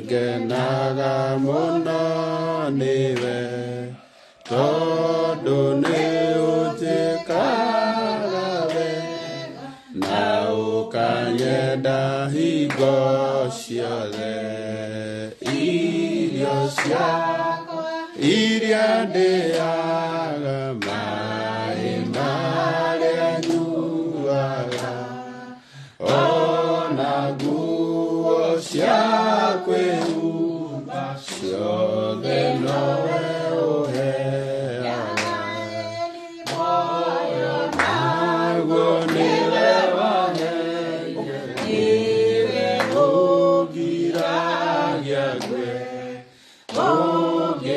Ngenaga mũno nĩwe tondũ nĩ ũnjĩkaga wega na ũkanyenda hingo ciothe. Irio ciakwa iria ndĩaga, maĩ marĩa nyuaga, ona nguo cia kwĩhumba, ciothe nowe ũheaga. Naguo nĩwe waheire, nĩwe ũngiragia ngwe,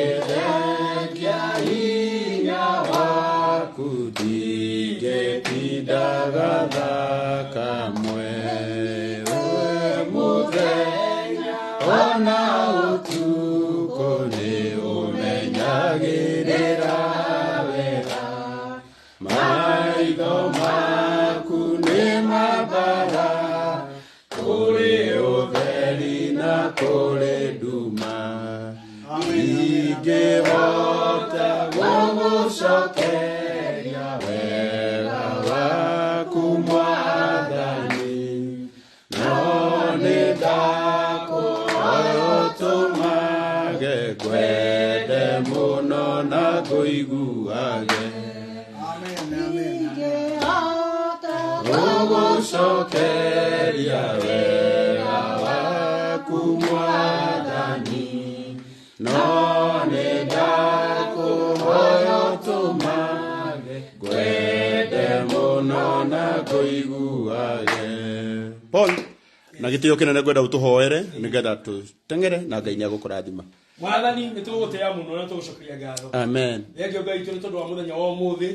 ũngĩthengia hinya waku ndingĩtindaga thakamwe. We mũthenya ona ũtukũ nĩ ũmenyagĩrĩra wega, maitho maku nĩ mabara kũrĩ ũtheri na kũrĩ nduma. Ingĩhota gũgũcokeria wega waku Mwathani, no nĩ ndakũhoya ũtũmage ngwende mũno na ngũiguage. Gũgũcokeria wega waku Mwathani, no nĩ ndakũhoya ũtũmage ngwende mũno na ngũiguage. Paul, na gĩtĩo kĩnene ngwenda ũtũhoere nĩgetha tũteng'ere na Ngai nĩ agũkũrathima. Mwathani, nĩ tũgũgũtĩĩa mũno na tũgũcokeria ngatho. Amen. Thengio Ngai witũ nĩ tondũ wa mũthenya wa ũmũthĩ,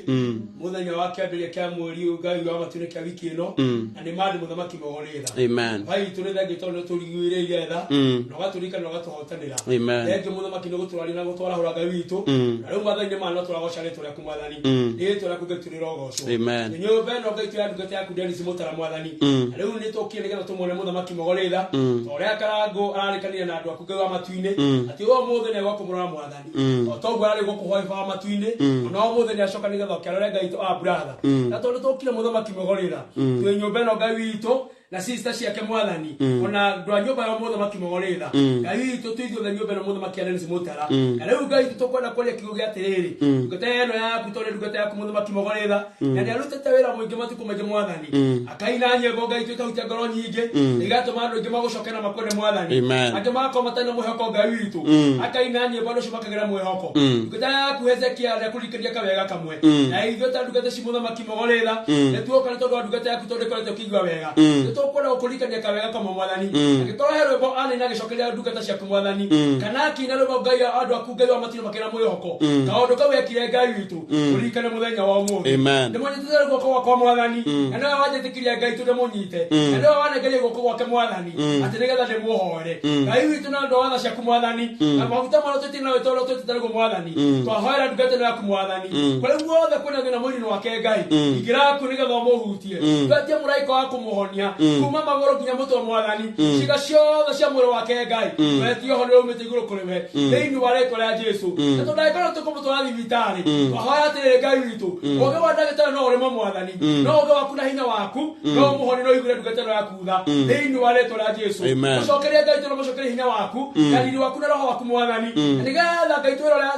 mũthenya wa kĩambĩrĩria kĩa mweri ũyũ, Ngai wa matu-inĩ, kĩa wiki ĩno, na nĩ mandĩ mũthamaki mogorĩra. Amen. Ngai witũ, nĩ thengio tondũ nĩ tũriguĩrĩire tha na ũgatũririkana na ũgatũhotanĩra. Amen. Thengio mũthamaki nĩ gũtũraria na gũtwarahũra, Ngai witũ. Na rĩu, Mwathani, nĩ ma no tũragoca rĩtwa rĩaku, Mwathani. Rĩtwa rĩaku, Ngai witũ, rĩrogocwo. Amen. Nĩ nyũmba ĩno, Ngai witũ, ya ndungata yaku Dennis Mũtara, Mwathani. Na rĩu nĩ tũkire nĩgetha tũmuone mũthamaki mogorĩra ta ũrĩa Karangũ ararĩkanire na andũ aku, Ngai wa matu-inĩ, atĩ ũmũthĩ nĩ egũkũmũrora, Mwathani, o toguo ararĩ gũkũhoya wa matu-inĩ, ona ũmũthĩ nĩ acoka nĩgetha ũkĩarore, Ngai witũ, a brother. Na tondũ tũkire, mũthamaki mogorĩra, twĩ nyũmba ĩno, Ngai witũ, na sister ciake, Mwathani, ona andũ a nyũmba ya mũthamaki mogorĩra, Ngai witũ, twĩ ithuothe nyũmba ĩno, mũthamaki Dennis Mũtara. Na rĩu, Ngai witũ, tũkwenda kwaria kiugo gĩa atĩrĩrĩ, ndungata ĩno yaku, tondũ ndungata yaku mũthamaki mogorĩra na nĩ arutĩte wĩra mũingĩ matukũ maingĩ, Mwathani, akaina nyĩmbo, Ngai witũ, ikahutia ngoro nyingĩ, igatũma andũ aingĩ magũcoke na makwende, Mwathani. Amen. Angĩ magakorwo matarĩ na mwĩhoko, Ngai witũ, akaina nyĩmbo andũ acio makagĩra mwĩhoko. Ndungata yaku Hezekia ndekũririkania kawega kamwe, na ithuĩ ta ndungata ci mũthamaki mogorĩra nĩ tuoka nĩ tondũ wa ndungata yaku, tondũ ĩkoretwo ĩkĩigua wega, nĩ tũkwenda gũkũririkania kawega kamwe, Mwathani. Angĩkorwo he rwĩmbo anaina agĩcokeria ndungata ciaku, Mwathani, kana akĩina rwĩmbo, Ngai, andũ aku, Ngai wa matino, makĩra mwĩhoko, kaũndũ kau ekire, Ngai witũ, tũririkane mũthenya wa ũmũthĩ. Amen. Ndĩmũnyitĩte guoko gwakwa, Mwathani, na nĩwe wanjĩtĩkirie, Ngai witũ, ndĩmũnyite, na nĩwe wanengeria guoko gwake, Mwathani, atĩ nĩgetha ndĩmũhoere, Ngai witũ, na ũndũ wa tha ciaku, Mwathani, na maguta marĩa twĩtĩte nawe, tondũ twĩtĩte nĩguo, Mwathani, twahoera ndungata ĩno yaku, Mwathani, kũrĩa guothe kwĩna thĩna mwĩrĩ-inĩ wake, Ngai, ingĩra ku nĩgetha ũmũhutie. Twetie mũraika wa kũmũhonia kuma magũrũ nginya mũtwe, Mwathani, ciĩga ciothe cia mwĩrĩ wake, Ngai, twetie ũhonia umĩte igũrũ kũrĩ we thĩinĩ wa rĩtwa rĩa Jesu. Na tondũ angĩkorwo tũkũmũtwara thibitarĩ, twahoya atĩrĩrĩ, Ngai witũ, ũgĩ wa ndagĩtarĩ no ũrĩmo, Mwathani, no ũgĩ waku na hinya waku no ũmũhonie no ũiguĩre ndungata ĩno yaku tha thĩinĩ wa rĩtwa rĩa Jesu. Amen. Mũcokerie, Ngai witũ, na mũcokerie hinya waku na riri waku na roho waku, Mwathani, na nĩgetha, Ngai, twĩra ũrĩa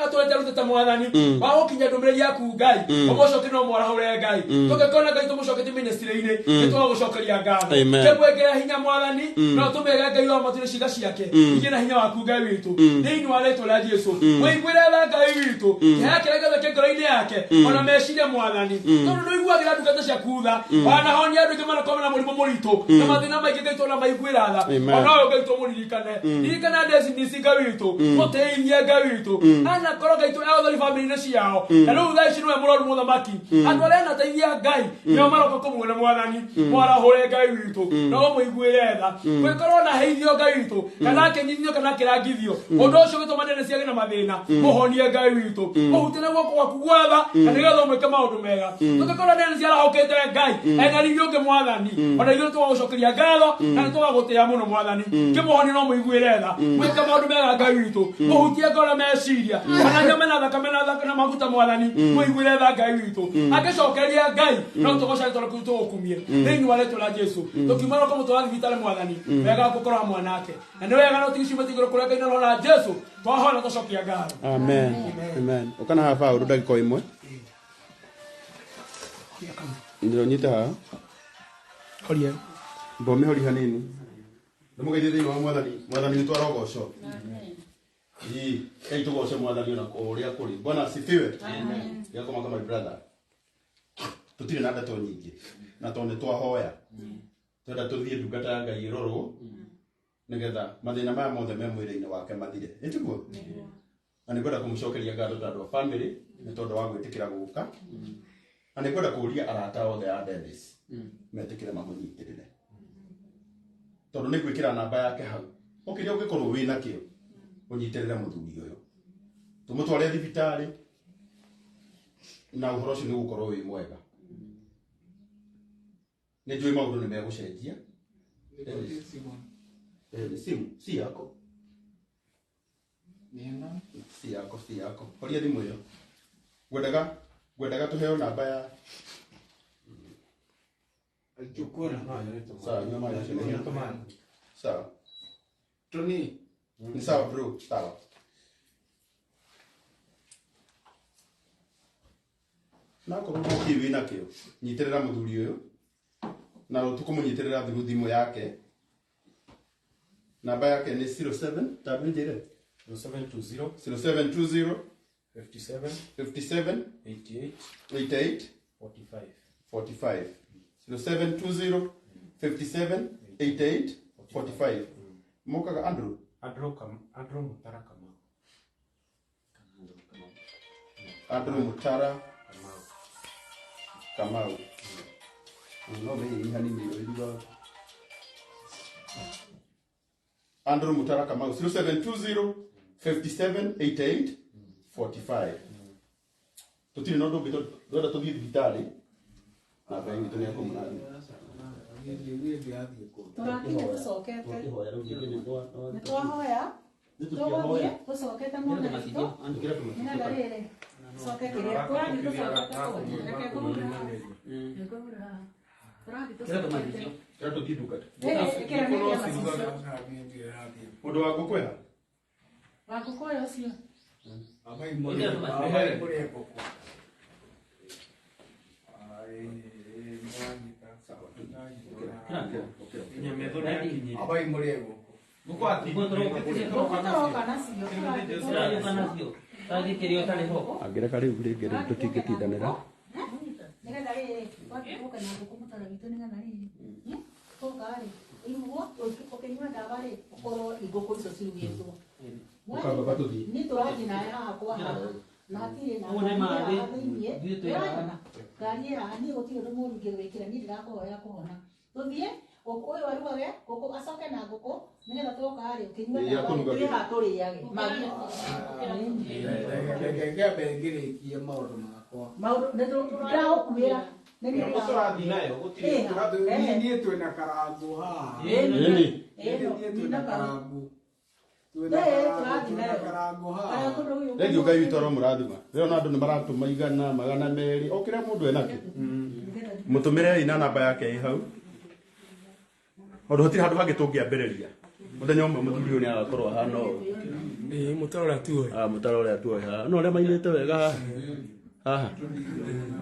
atũrĩte arutĩte, Mwathani, wa gũkinya ndũmĩrĩri yaku, Ngai, ũmũcokerie no mwarahũre, Ngai. Tũngĩkona, Ngai, tũmũcoketie ministry-inĩ, nĩ twagũcokeria ngatho. Amen. Kĩmwĩkĩre hinya, Mwathani, no tũmĩge, Ngai wa matu, ciĩga ciake igĩe na hinya waku, Ngai witũ, thĩinĩ wa rĩtwa rĩa Jesu. Mũiguĩre tha, Ngai witũ, kĩheo kĩrĩa gĩothe kĩ ngoro-inĩ yake ona meciria, Mwathani, tondũ nĩũiguagĩra ndungata ciaku tha. Wanahonia andũ aingĩ manakorwo na mũrimũ mũritũ na mathĩna maingĩ, Ngai, tondũ maiguĩra tha. Amen. Ona ũyũ, Ngai, tũmũririkane, ririkana Desinisi, Ngai witũ, mũteithie, Ngai witũ, anakorwo, Ngai witũ, eũthori bamĩrĩ-inĩ ciao, na rĩu thaa ici nĩwe mũrwaru, mũthamaki. Andũ arĩa anateithia, Ngai, nĩo maroka kũmuona, Mwathani, mwarahũre, Ngai witũ no mũiguĩre tha gwĩkorwo na heithio Ngai witũ kana akĩnyithio kana akĩrangithio ũndũ ũcio ũgĩtũma Dennis agĩe na mathĩna mũhonie Ngai witũ mũhutie na guoko gwaku gwa tha na nĩgetha ũmwĩke maũndũ mega tũngĩkorwo Dennis arahũkĩte Ngai ena riri ũngĩ mwathani ona ithuĩ tũgagũcokeria ngatho na nĩtũgagũtĩĩa mũno mwathani kĩmũhonie no mũiguĩre tha mwĩke maũndũ mega Ngai witũ mũhutie ngoro meciria ona nyama na thakame na maguta mwathani mũiguĩre tha Ngai witũ angĩcokeria Ngai no tũgoce rĩtwa rĩaku tũgũkumie thĩinĩ wa rĩtwa rĩa Jesu tũkiuma roko mũtwara thibitarĩ mwathani wega gũkorwo hamwe nake na nĩ wega no tigicimĩte igũrũ kũrĩa Ngai na roho na Jesu twahoya na twacokia ngatho. Amen. Amen. Ukana haha Paũlũ ndagĩka o ĩmwe. Ndĩronyita haha. Horia. Mbomĩhori hanini. Ndĩmũgeithie thĩinĩ wa mwathani. Mwathani witũ arogocwo. Ii, Ngai tũgoce mwathani ona ũrĩa kũrĩ. Bwana asifiwe. Amen. Gĩakoma my brother. Tũtirĩ na ndeto nyingĩ. Na tondũ nĩ twahoya. Twenda tũthiĩ ndungata ya Ngai ĩrorwo nĩgetha mathĩna maya mothe me mwĩrĩ-inĩ wake mathire. Ĩtiguo? Na nĩ ngwenda kũmũcokeria ngatho ta andũ a family nĩ tondũ wa gwĩtĩkĩra gũka. Na nĩ ngwenda kũũria arata othe a Dennis metĩkĩre mamũnyitĩrĩre. Tondũ nĩ ngwĩkĩra namba yake hau. O kĩrĩa ũngĩkorwo wĩ nakĩo ũnyitĩrĩre mũthuri ũyũ. Tũmũtware thibitarĩ na ũhoro ũcio nĩ ũgũkorwo wĩ mwega. Nĩ njũĩ maũndũ nĩ megũcenjia. Nĩ simu si yako. Si yako, si yako. Horia thimũ ĩyo. Ngwendaga tũheo namba ya sawa, nyua maĩ macio. Sawa. Tony. Ni sawa bro, sawa. Na korwo no kĩ wĩ nakĩo, nyitĩrĩra mũthuri ũyũ na tũkũmũnyitĩrĩra through thimũ yake. Namba yake nĩ 07 tambĩnjĩre 0720 0720 57 57 88 88 45. 45 0720 57 88 45 mokaga Andrew Andrew Mutara Kamau. Andrew Mutara Kamau. No me hanini oiruga Andrew Mutara Kamau 0720 57 88 45. Tutire no ndũngĩ twenda tũthiĩ thibitarĩ na Ngai witũ nĩ ekũmũrathima. Tũrakinya tũcokete nĩ twahoya tũgũthiĩ tũcokete mwena witũ nĩgetha rĩrĩ tũcoke kĩrĩa tũrathiĩ tũcokete kũu reke ngũhũre haha tũrathiĩ tũcokete Kĩrĩa tũthiĩ ndungata. Ĩkĩra nĩ kĩa macicio Mũndũ wa ngũkũ ĩha? Wa ngũkũ ũyũ ũcio ngũkũ tũroka nacio tũrathiĩ Angĩreka rĩu rĩngĩ rĩu tũtingĩtindanĩra. Nĩgetha rĩrĩ twathiĩ tũke na ngũkũ mũtara witũ nĩgetha rĩrĩ tũka rĩ iguo ũkĩnyua ndawa rĩ ũkorwo ngũkũ icio cirugĩtwo. Ũka baba tũthiĩ. Niĩ tũrathiĩ nawe haha kwa haha na hatirĩ na ngari ĩ haha thĩiniĩ ũranyona ngari ĩ haha niĩ gũtirĩ ũndũ mũũru ingĩgwĩkĩra niĩ ndĩrakũhoya kũhona tũthiĩ ũyũ arugage ngũkũ acoke na ngũkũ nĩgetha twoka rĩ ũkĩnyua Ĩĩ, ndawa akũruga twĩ haha tũrĩage magi Reke ngĩambe ngĩrĩkie maũndũ makwa. Maũndũ ndĩragũkuĩra nĩ niĩ Tũrathiĩ nayo gũtirĩ. Niĩ twĩna karangũ haha. Ĩni. Niĩ twĩna karangũ. Twĩna karangũ haha. Thengiũ Ngai witũ aromũrathima. Rĩo na andũ nĩ maratũma igana, magana merĩ, o kĩrĩa mũndũ enakĩo. Mũtũmĩrei na namba yake ĩ hau. Tondũ hatirĩ handũ hangĩ tũngĩambĩrĩria. Mũthenya ũmwe mũthuri ũyũ nĩ agakorwo ahana ũũ. Ĩĩ mũtaro ũrĩa tuoĩ. Ah, mũtaro ũrĩa tuoĩ haha. No ũrĩa mainĩte wega haha. Haha.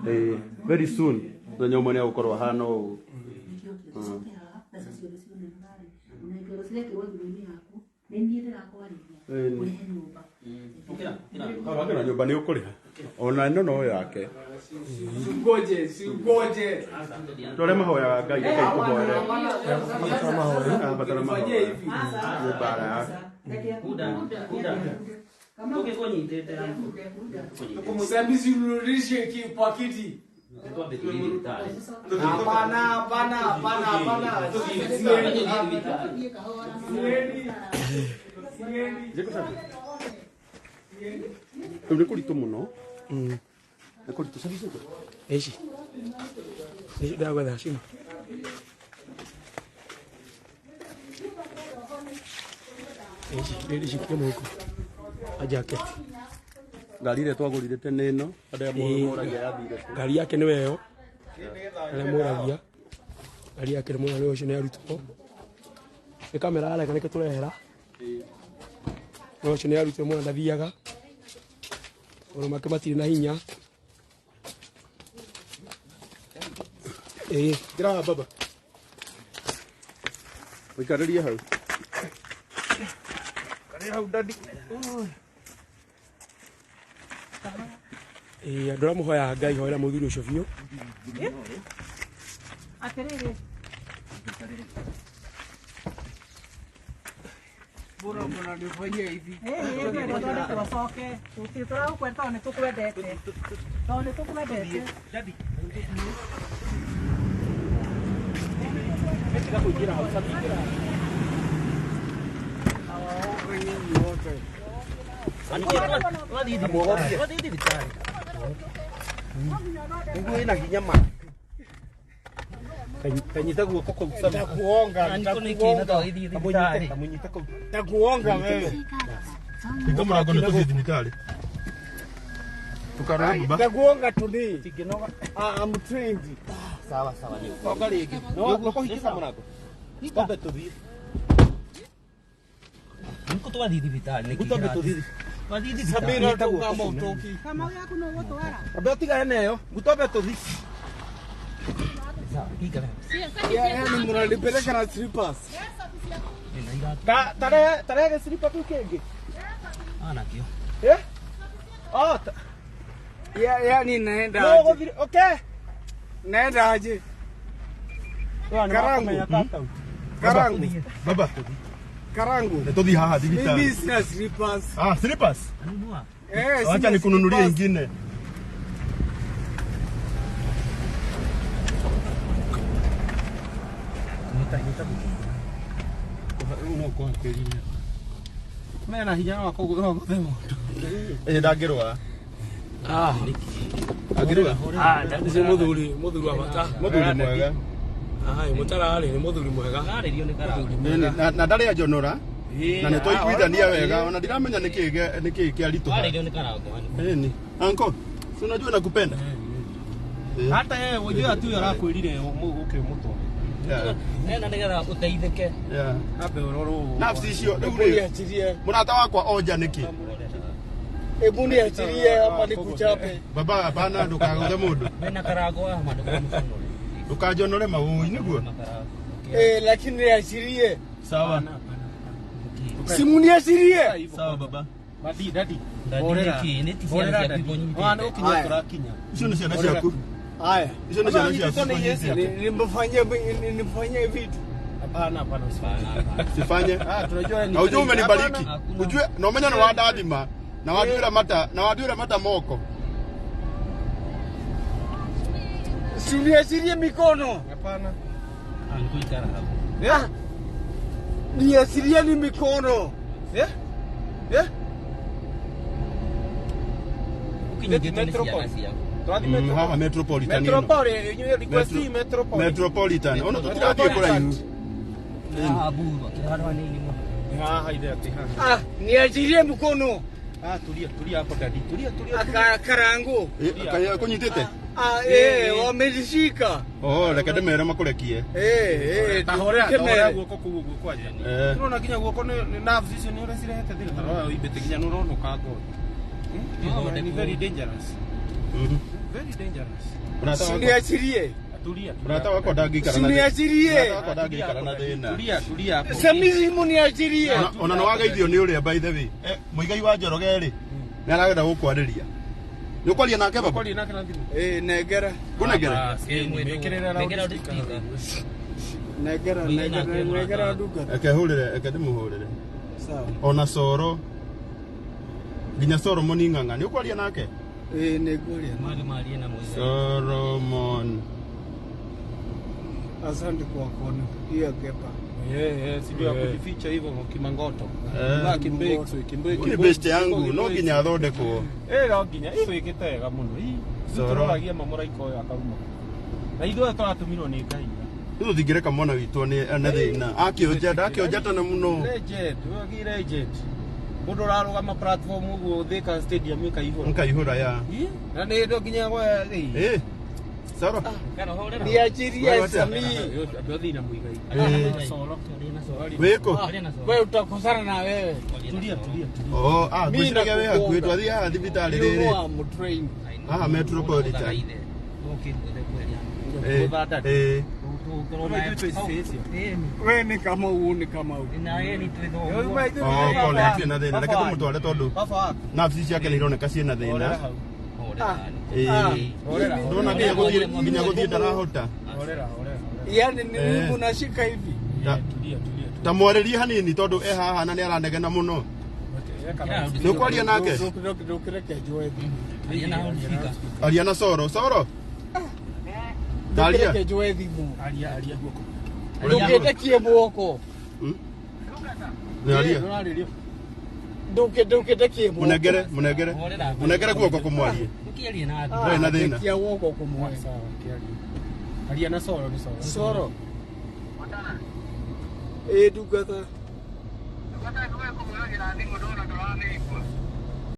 Ĩĩ, very soon mũthenya ũmwe nĩ agũkorwo ahana ũũ. Ĩni. Hau na nyũmba nĩ ũkũrĩha. Ona ĩno no yake. Singoje, singoje. Andũ arĩa mahoyaga Ngai reke tũhoere. Abatara mahoya. Nĩ mbara yake. Sasa mimi sirudishe pakiti. Twambe tũthiĩ thibitarĩ. Hapana, hapana, hapana, hapana. Siendi. Tũthiĩ kahora. Siendi. Siendi. Rĩu nĩ kũritũ mũno. Nĩ kũritũ cabi ciku. Ici. Ici ndagwetha cima. Ici nĩ cikie mũhuko. A jacket. Ngari ĩrĩa twagũrire tene ĩno andũ arĩa Ĩĩ. moragia yathire kũ. Ngari yake nĩwe ĩyo. Arĩa moragia. Ngari yake nĩ mwana ũcio nĩ arutwo. Nĩ kamera areka nĩkĩo tũrehera. Mwana ũcio nĩ arutwo mwana ndathiaga. Ona make matirĩ na hinya. Ĩĩ. Ingĩra haha baba. Ũikarĩrie hau. Ĩĩ andũ arĩa mũhoyaga Ngai hoera mũthuri ũcio biũ. Atĩrĩrĩ, Mbona mnanifanyia hivi? ĩĩ tũcoke tũtirĩ tũragũkwenda tondũ nĩ tũkwendete tondũ nĩ tũkwendete. Nyinyi wote. Twathiĩ thibitarĩ. Niguo ina hinya ma. Kanyita guoko kau sabu. Nitakuonga, Nĩkĩ na twagĩthiĩ thibitarĩ? Kamunyite kau. Nitakuonga wewe. Hinga mũrango nĩ tũthiĩ thibitarĩ. Tũkarore baba. Nitakuonga today. Ah, I'm trained. Sawa sawa. Onga rĩngĩ. No kũhingĩka mũrango. Twambe tũthiĩ. Nĩkũ twathiĩ thibitarĩ nĩkĩ? Twambe tũthiĩ. Twathiĩ thibitarĩ. Samira kama utoki. Kamau yaku nĩ ũgũtwara. Ambe ũtigane nayo. Twambe tũthiĩ. Sawa, ikara. Yaani mnanipeleka na slippers. Nina iratũ. Ta tarehe tarehe gĩciripa kĩu kĩngĩ. Ah, nakĩo. Eh? Oh, ta- Ya, yaani naenda no aje? gũthire. Okay. Naenda aje? Karangu. Karangu. Baba. Karangu. Nĩ tũthiĩ haha Mimi thibitarĩ. sina slippers. Ah, slippers. Nunua. Eh, Wacha sina nikununulie slippers. ingine. Mena hinya wa kũgũtha mũndũ. Ĩ ndangĩrũa. Ah, Angĩrũa. ũcio mũthuri mũthuri wa bata. Mũthuri mwega. Ai, mũtararĩ nĩ mũthuri mwega. Arĩrio nĩ karango. Ĩni, na ndarĩ anjonora na nĩ twaiguithania wega ona ndiramenya nĩkĩ nĩkĩ kĩaritũha. Arĩrio nĩ karango. Ĩni. Anko, si unajua nakupenda. Hata yeye unajua tu arakwĩrire ũke ũmũtware. Yeah. Nena nĩgetha ũteithĩke. Yeah. Ambe ũrorwo. Nafsi icio rĩu Hebu rĩ niachilie. mũrata wakwa onja nĩkĩ? Hebu niachilie hapa nikuchape. Baba hapana ndũkagũthe mũndũ. Mena karango haha ndũkamũconore. Ndũkanjonore mawũi nĩguo. Makarango. Eh, lakini niachilie. Sawa. Simu niachilie. Sawa baba. Dadi, dadi. Dadi nĩkĩ? Nĩ ti ciana ciaku ikũnyitĩte. Wana ũkinya tũrakinya. Icio nĩ ciana ciaku. Haya. Icio nĩ ciana ciaku. Ni- Nimfanyie nimfanyie vitu. Hapana, hapana usifanye. Sifanye. Ah, tunajua ni Na ujue umenibariki. Hakuna. Ujue na ũmenye nĩ wandathima na wanduĩra mata na wanduĩra mata moko. Si uniachilie mikono. Hapana. Ah, nĩkũikara hau. Ah. Niachilieni mikono. Eh? Eh? Ũkĩnyitĩtwo nĩ ciana ciaku. Twathi Haha Metropolitan. ĩno. Metropole, request Metropole. Metropolitan. Ona tũtirathiĩ kũraihu. Haha mburu, akĩra handũ hanini mũno. Haha ithe atĩ haha. Ah, niachilie mkono. Ah, tulia, tulia hapo dadi. Tulia, tulia. Aka karangu. Ĩ, kũnyitĩte? Ah, eh, wamenishika. Oh, reke ndĩmere makũrekie. Eh, eh, Tahorera, tukemere. tahorera guoko kuu guo kwanja. Eh. Turona nginya guoko nĩ nerves icio nĩ ũrĩa cirehete thĩna. Tarora ũimbĩte nginya nĩ ũronũka ngothi. Ni very dangerous. Mhm. Very dangerous. Mũrata Si wakwa- uniachilie. Tulia. mũrata wakwa ndangĩikara Si na thĩna. uniachilie. Mũrata wakwa ndangĩikara na thĩna. Tulia, tulia hapo. Samizi muniachilie. Ona nĩ wageithio nĩ ũrĩa by the way. Eh, Mũigai wa Njoroge rĩ, nĩ aragenda gũkwarĩria. Nĩ ũkwaria nake baba? Kwaria nake na thimũ. Eh, negera. Ngũnengere? Mĩkĩrĩre Mĩkĩra loudspeaker. loudspeaker. Negera, Mũigai negera, nake mũrata negera waku. duka. Reke hũrĩre, reke ndĩmũhũrĩre. Sawa. Ona Coro. Nginya Coro Mũning'ang'a. Nĩ ũkwaria nake? Ĩĩ nĩ ngwaria. Mathi marie na mũigai. Solomon. Asante kwa kunipigia kepa. Si ndio ya kujificha hivyo kimangoto. Eh. Ba kimbeki, kimbeki. Ũyũ nĩ best yangu no nginya athondekwo. Eh, no nginya ĩwĩkĩte wega mũno. Ii, Soro. tũroragia mamũraika ũyũ akaruma. Na ithuĩ tũratũmirwo nĩ Ngai. Rĩu tũtingĩreka mwana witũ ane thĩna. Akĩonja ndakĩonja tene mũno. Legend, ũyũ gi legend. Mũndũ ũrarũgama platform ũguo Thika Stadium ĩkaihũra. Nkaihũra ya. Ii, na nĩ ndo nginya gwa ĩ. Eh. Soro. Kana horera. Niachirie Wewe watia? Samii. Andũ athiĩ na mũigai. Eh. Solo, aria na solo. Wĩkũ? Aria na solo. Wewe utakosana na wewe. Tulia, tulia, tulia. Oh, ah, Mi ngwĩciragia wĩ hakuhĩ nakugonga. twathiĩ haha thibitarĩ You rĩrĩ. know I'm trained. Haha Metropolitan. Eh, eh. Wewe ni kama huu ni kama huu. Oh, pole, hatirĩ na thĩna. Reke tũmũtware tondũ Baba waku. nerves ciake nĩ ironeka ciĩna thĩna. Horera hau. Eh. Horera. Ndona nginya gũthiĩ ndarahota. Horera, horera. Yaani ni Eh. mimi unashika hivi. Tulia, tulia. Ta mwarĩrie hanini tondũ e haha na nĩ aranegena mũno. Nĩ ũkwaria nake? Ndũkĩreke njoe thimũ. Aria na Soro. Soro. Taria. Ndũkĩreke njoe thimũ. Aria aria guoko. Ndũkĩndekie guoko. Nĩ aria. Ũrarĩrio. Ndũkĩndekie guoko. Mũnengere, mũnengere. Mũnengere guoko kũmwarie. Ndarĩ na thĩna. Ndekia guoko kũmwe. Sawa, kĩarie. Aria na Soro nĩ Soro. Soro. Ĩ ndungata.